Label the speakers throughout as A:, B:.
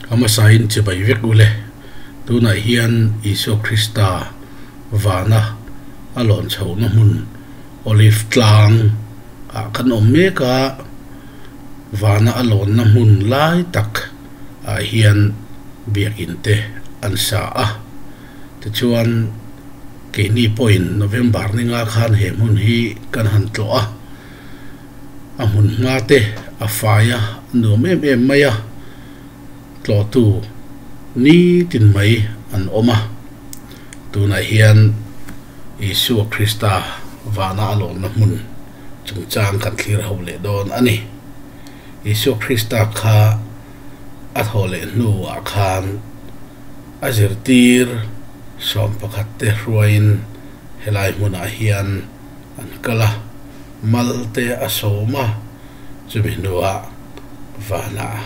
A: A hmasain chibai vek u le. Tunah hian Isua Krista vana a lawn chhohna hmun Olive tlang ah kan awm mek a, vana a lawnna hmun lai tak ah hian biakin te an sa a. Tichuan keini pawhin November ni nga khan he hmun hi kan han tlawh a, a hmun hma te a fai a, a nuam em em mai a, tlawhtu nitin mai an awm a. Tunah hian Isua Krista vana a lawmna hmun chungchang kan thlir ho leh dawn a ni. Isua Krista kha a thawh leh hnuah khan a zirtir 11 te hruaiin helai hmunah hian an kal a, mal te a sawm a, chumi hnuah vanah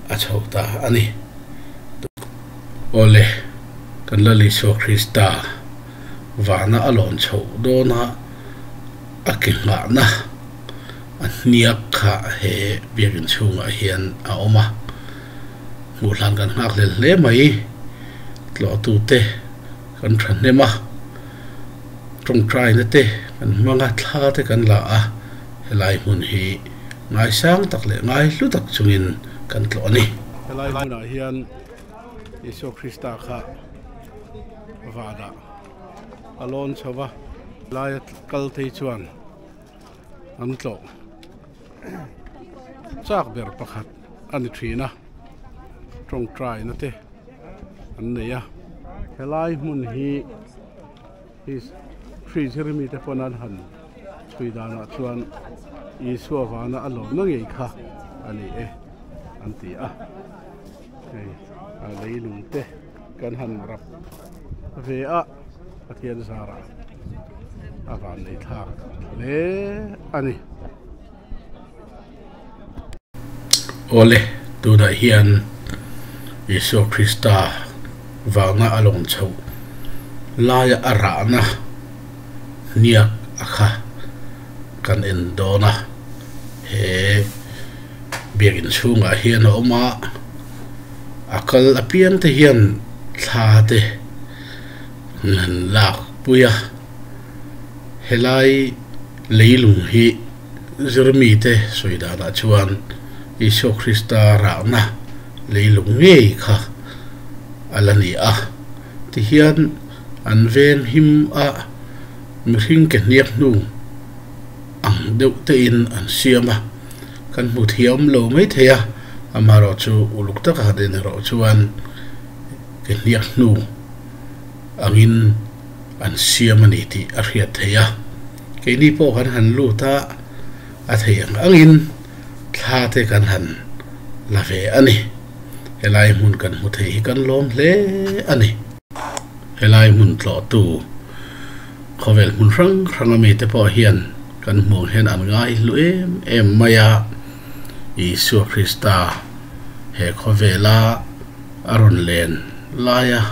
A: a chho ta a ni. Awle, kan Lal Isua Krista vana a lawn chhoh dawn a, a ke nghahna a hniak kha he biakin chhungah hian a awm a. Hmuh hlan kan nghak hlel hle mai, tlawhtute kan thahnem a, tawngtaina te kan hmang a, thla te kan la a, helai hmun hi ngaisang tak leh ngai hlu tak chungin kan tlawh a ni.
B: Helai hmunah hian Isua Krista kha vanah a lawn chho va, laia kal te chuan an tlawh chak ber pakhat a ni thin a, tawngtaina te an nei a. Helai hmun hi hri zirmi te pawn an han chhui danah chuan Isua vana a lawmna ngei kha a ni e an ti a, hei a leilung te kan han rap ve a Pathian zarah a van nei thlak hle a ni.
A: Awle, tunah hian Isua Krista vanga a lawng chhoh laia a rahna hniak a kha kan en dawn a. He biakin chhungah hian a awm a, a kal apiang te hian thla te an han lak pui a. Helai leilung hi Zirmite sawi danah chuan Isua Krista rahna leilung ngei kha a la ni a. Tihian an veng him a, mihring ke hniak hnu ang deuh tein an siam a, kan hmu thiam lo mai thei a, amaherawhchu uluk taka han en erawh chuan ke hniak hnu angin an siam a ni tih a hriat theih a. Keini pawh kan han lut a, a thei ang angin thla te kan han la ve a ni. Helai hmun kan hmu thei hi kan lawm hle a ni. Helai hmun tlawhtu khawvel hmun hrang hrang ami te pawh hian kan hmuh ang hian an ngai hlu em em mai a. Isua Krista he khawvela a rawn len laia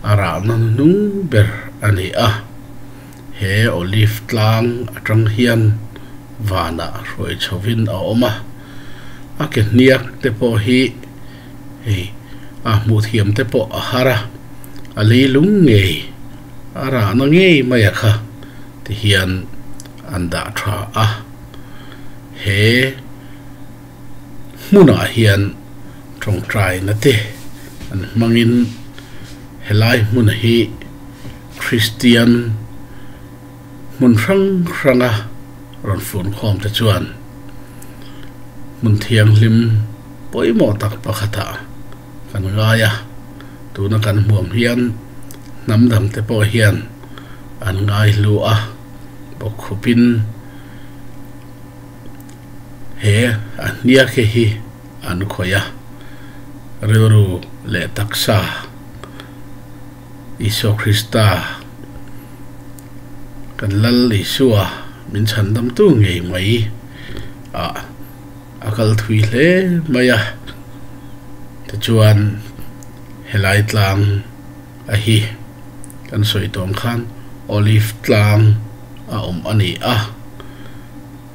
A: a rahna hnung ber a ni a. He Olive tlang atang hian vanah hruai chhovin a awm a, a ke hniak te pawh hi hei a hmuh thiam te pawh a har a, a leilung ngei a rahna ngei mai a kha ti hian an dah tha a. He hmunah hian tawngtaina te an hmangin helai hmun hi Kristian hmun hrang hranga rawn funkhawm te chuan hmun thianghlim pawimawh tak pakhatah kan ngai a, tuna kan hmuam hian hnam dang te pawh hian an ngai hlu a, bawkkhupin he a hniakhe hi an khawih a, rilru leh taksa. Isua Krista, kan Lal Isua min chhandamtu ngei mai ah a kal thui hle mai a. Tichuan helai tlang a hi kan sawi tawng khan Olive tlang a awm a ni a,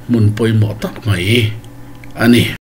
A: hmun pawimawh tak mai a ni.